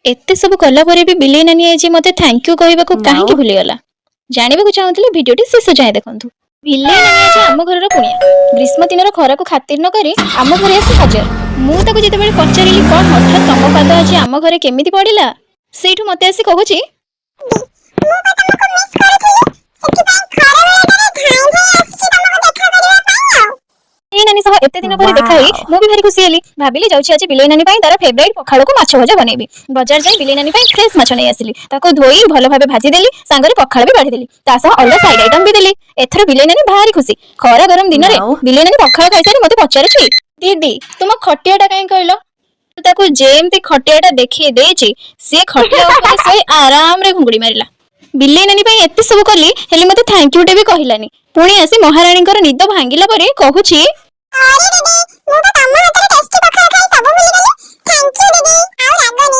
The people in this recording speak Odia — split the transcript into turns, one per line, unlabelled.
ଏତେ ସବୁ କଲା ପରେ ବି ବିଲେଇ ନାନୀ ଆଜି ମତେ thank you କହିବାକୁ କାହିଁକି
No.
ଭୁଲିଗଲା, ଜାଣିବାକୁ ଚାହୁଁଥିଲେ ଭିଡିଓଟି ଶେଷ ଯାଏଁ ଦେଖନ୍ତୁ। ବିଲେଇ ନାନୀ ଆଜି ଆମ ଘରର କୁଣିଆ। ଗ୍ରୀଷ୍ମ ଦିନର ଖରାକୁ ଖାତିର ନ କରି ଆମ ଘରେ ଆସି ହାଜର। ମୁଁ ତାକୁ ଯେତେବେଳେ ପଚାରିଲି, କଣ ହଠାତ୍ ତମ ପାଦ ଆଜି ଆମ ଘରେ କେମିତି ପଡ଼ିଲା, ସେଇଠୁ ମତେ ଆସି କହୁଛି,
ମୁଁ ପା ତମକୁ ମିସ୍ କରୁଥିଲି, ସେଥିପାଇଁ ଖରା ବେଳଟାରେ ଧାଇଁ ଧାଇଁ ଆସିଛି ତମକୁ ଦେଖା କରିବା ପାଇଁ ଆଉ।
ବିଲେଇ ନାନୀ ସହ ଏତେ ଦିନ ପରେ ଦେଖା ହେଇ ମୁଁ ବି ଭାରି ଖୁସି ହେଲି। ଭାବିଲି, ଯାଉଛି ଆଜି ବିଲେଇ ନାନୀ ପାଇଁ ତାର ଫେଭରାଇଟ୍ ପଖାଳକୁ ମାଛ ଭଜା ବନେଇବି। ବଜାର ଯାଇ ବିଲେଇ ନାନୀ ପାଇଁ ଫ୍ରେଶ ମାଛ ନେଇ ଆସିଲି। ତାକୁ ଧୋଇ ଭଲ ଭାବେ ଭାଜି ଦେଲି, ସାଙ୍ଗରେ ପଖାଳ ବି ବାଢିଦେଲି, ତା ସହ ଅଲଗା ସାଇଡ୍ ଆଇଟମ୍ ବି ଦେଲି। ଏଥର ବିଲେଇ ନାନୀ ଭାରି ଖୁସି। ଖରା ଗରମ ଦିନରେ
No.
ବିଲେଇ ନାନୀ ପଖାଳ ଖାଇସାରି ମତେ ପଚାରୁଛି, ଦିଦି, ତୁମ ଖଟିଆଟା କାଇଁ କହିଲ? ତାକୁ ଯେମିତି ଖଟିଆଟା ଦେଖେଇ ଦେଇଛି, ସିଏ ଖଟିଆ ଉପରେ ଶୋଇ ଆରାମରେ ଘୁଙ୍ଗୁଡି ମାରିଲା। ବିଲେଇ ନାନୀ ପାଇଁ ଏତେ ସବୁ କଲି, ହେଲେ ମତେ thank ୟୁଟେ ବି କହିଲାନି। ପୁଣି ଆସି ମହାରାଣୀଙ୍କର ନିଦ ଭାଙ୍ଗିଲା ପରେ କହୁଛି,
ସରି ଦିଦି, ମୁଁ ପା ତମ ହାତରେ ଟେଷ୍ଟି ପଖାଳ ଖାଇ ସବୁ ଭୁଲିଗଲି। Thank you ଦିଦି, ଆଉ ରାଗନି।